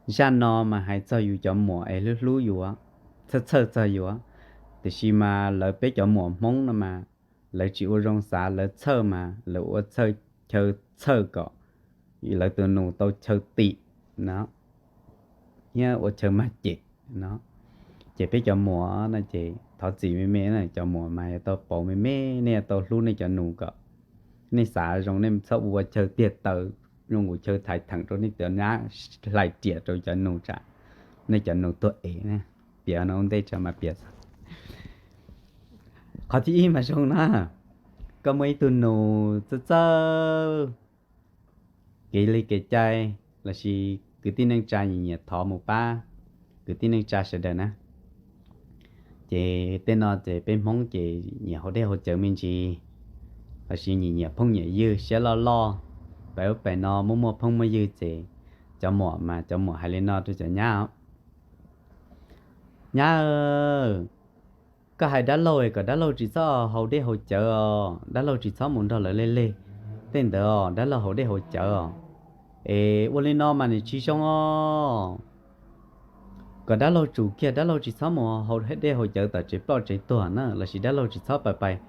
Zaj no mas hais txog yus cov muam es hlub hlub yus, txhawj txhawj txog yus, tiam sis mas lawv peb cov muam Hmoob no mas lawv tsis ua zoo xav, lawv txhawj mas lawv ua txhawj chaw txhawj kom lawv tus nus tau chaw tim no, thiab ua chaw mag cem no. Ces peb cov muam no ces thov txim me me, cov muam mas yuav tau pauv me me, nej yuav tau hlub nej cov nus kom nej xav zoo, nej txhob ua chaw tiag taw, zoo ua chaw thaiv theem rau nej cov nyab, hlais riam rau cov nus tsam nej cov nus tuag ev. Piav no ua ntej tso mas piav. Qhov thib ib mas zoo na, koj muaj ib tug nus txawj txawj kev li kev cai lossis kwv tij neej tsa nyiam nyiam thov mus pab kwv tij neej tsa sawv daws na. Ces tej no ces peb Hmoob ces nyiam haus dej haus cawv me ntsis, lossis nyiam nyiam phooj nyiam ywg siab loj loj, pem ub pem no muaj muaj phooj muaj ywg ces cov muam mas cov muam hais li no rau cov nyab: Nyab, koj hais dab laug kom dab laug tsis txhob haus dej haus cawv os, dab laug tsis txhob mus nrog lawv leg leg tej ntawd os, dab laug haus dej haus cawv os. Es ua li no mas nws tsis zoo os. Kom dab laug tsum kiag, dab laug tsis txhob mus haus dej haus cawv tom tsev ploj tsev tuag na, lossis dab laug tsis txhob pais pais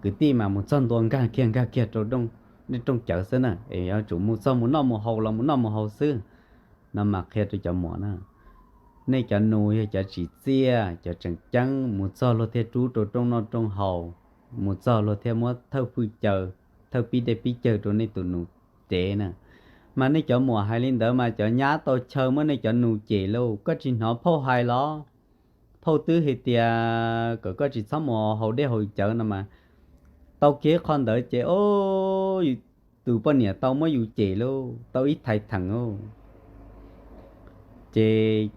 kwv tij mas mus txog ntua nkag kiag nkag kiag rau rooj cawv xwb na, es yuav tsum mus txog mus noj mus haus los mus noj mus haus xwb. No mas qhia rau cov muam na, nej cov nus yog cov tsim txiaj, cov tseem ceeb, mus txog luag thiaj rub rau rooj noj rooj haus, mus txog luag thiaj muab thawj fwj caw, thawj pib dej pib cawg rau nej tus nus cev na. Mas nej cov muam hais li ntawd mas cov nyab tau chaw muab nej cov nus cem lauj, koj tsis hnov phauj hais los? Phauj twb hais tias kom koj tsis txhob mus haus dej haus cawv no mas, tau kiag qhov ntawd ces o, tus poj niam tau muab yus cem lauj, tau ib thais theem lauj. Ces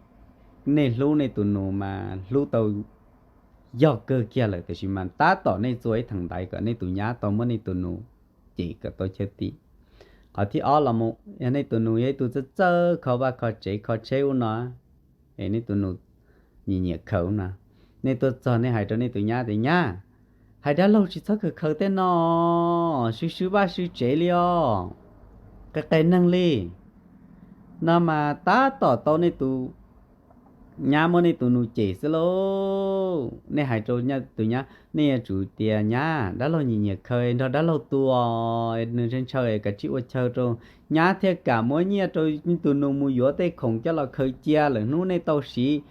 nej hlub nej tus nus mas hlub tau yog kawg kiag lawm, tiam sis mas tab tom nej txua ib theem ntaiv kom nej tus nyab tau muab nej tus nus cem kom tau chaw tim. Qhov thib ob los mus, yog nej tus nus yog ib tug txawj txawj kho vaj kho tsev kho tsheb ub no, es nej tus nus nyiam nyiam khaws ub no, nej tuaj txog nej hais rau nej tus nyab tias, Nyab, hais dab laug tsis txhob khaws khaws tej no, swb swb vaj swb tsev li os, qe qe neeg li. No mas tab tom tau nej tus nyab muab nej tus nus cem xwb lauj. Nej hais rau tus nyab, nej yuav tsum tias, Nyab, dab laug nyiam nyiam khaws, nrog dab laug tu, nws ntshaw ntshaw es kav tsij ua chaw rau. Nyab thiaj kam muab nyiaj rau tus nus mus yuav tej khoom coj los khaws cia, lwm hnub nej tau siv,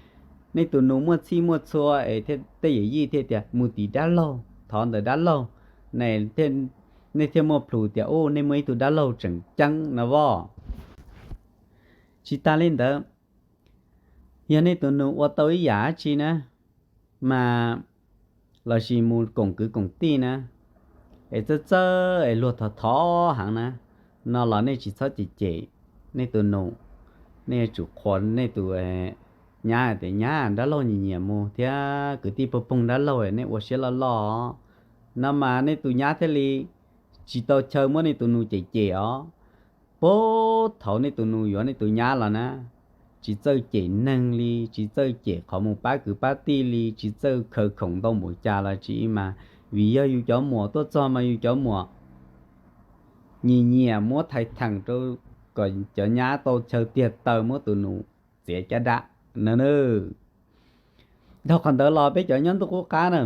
nej tus nus muaj txhij muaj txhua es tej yawm yij thiaj tias, Mus tim dab laug, thov ntawm dab laug, nej thiaj muaj plhus tias, U, nej muaj ib tug dab laug tseem ceeb no as. Tsis tas li ntawd, yog nej tus nus ua tau ib yam dab tsi na, mas lossis mus koom kwv koom tij na, es txawj txawj es luag thov thov heev na, no los nej tsis txhob cem cem nej tus nus. Nej yuav tsum qhuas nej tus nyab tias, Nyab, dab laug nyiam nyiam mus thiab, kwv tij pag poog dab laug, nej ua siab loj loj. No mas nej tus nyab thiaj li tsis tau chaw muab nej tus nus cem cem os. Puag thaum nej tus nus yuav nej tus nyab los na, tsis txawj cem neeg li, tsis txawj cem qhov mus pab kwv pab tij li, tsis txawj khaws khoom ntau npaum cas los tsis mas, vim yog yus cov muam tuaj txog mas yus cov muam nyiam nyiam muab thaiv theem rau kom cov nyab tau chaw tiag taw muab tus nus txiav caj dab no na. Dhau qhov ntawd los peb cov nyob ntuj qub qab na,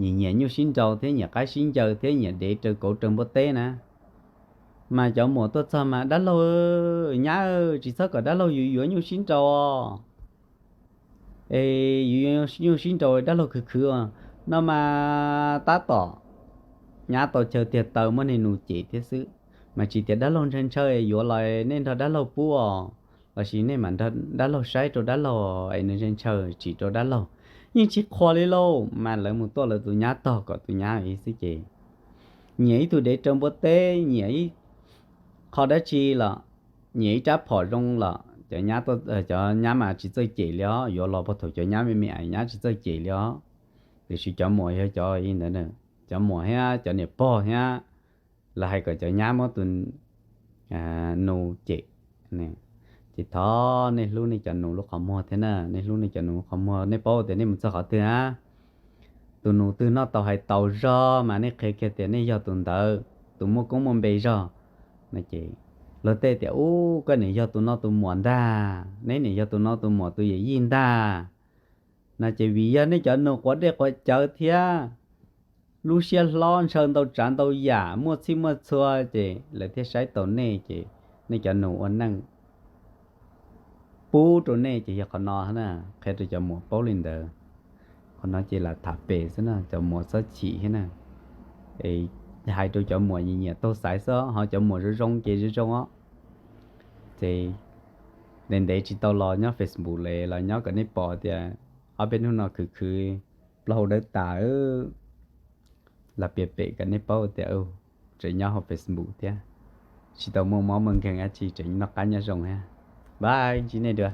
nyiam nyiam nyuj sib nraus thiab nyiam qaib sib ncaws thiab nyiam dev raws kauv raws npua teb na. Mas cov muam tuaj txog mas, Dab laug, nyab, tsis txhob kom dab laug yuav yuav nyuj sib nraus os. Es yuav yuav nyuj sib nraus dab laug khwv khwv os. No mas tab tom nyab tau chaw tiag taw muab nej nus cem thiab xwb, mas tsis tias dab laug ntshaw ntshaw yuav los nej nrog dab laug pub os, lossis nej mam nrog dab laug saib rau dab laug es nws ntshaw ntshaw tsim rau dab laug. Yeej tsis qhuas li lauj, mas lawv mus tuaj lawv tus nyab tog kom tus nyab ib xwb ces nyiam ib tug dev raws npua teb, nyiam ib qho dab tsi los, nyiam ib rab phom zoo los cov nyab mas tsis txawj cem li os, yuav los puag thaum cov nyab me me es nyab tsis txawj cem li os. Tiam sis cov muam yog cov ntawd, cov muam thiab cov niam pog thiab lawv hais kom cov nyab muab tus nus cem. Ces thov nej hlub nej cov nus lub qhov muag thiab na, nej hlub nej cov nus lub qhov muag, nej paub tias nej mus txog qhov twg na, tus nus twg noj tau hais tau zog mas nej qhia kiag tias nej yog tus ntawd, tus muaj koob muaj npe zog no ces Luag tej tias, Ub, koj nim yog tus no tus muam ntag, neb nim yog tus no tus muam tus yawm yij ntag. No ces vim yog nej cov nus quav dej quav cawv thiab lub siab hlob ntshaw ntau tsav ntau yam muaj txhij muaj txhua ces lawv thiaj saib taus nej ces nej cov nus ua neej pub rau nej ces yog qhov no na, qhia rau cov muam paub li ntawd. Qhov no ces lam tham pem xwb na, cov muam txhob chim thiab na. Hais rau cov muam nyiam nyiam taug xaiv xwb, ho cov muam zoo zoo ces zoo zoo os. Ces ntev ntev tsis tau los nyob Facebook li los nyob kom nej pom tias ob peb hnub no khwv khwv plaub hau dawb tas, los piav pem kom nej paub tias tseem nyob hauv Facebook thiab, tsis tau muaj mob muaj nkeeg dab tsi, tseem noj qab nyob zoo thiab. Bye, ntsib nej dua.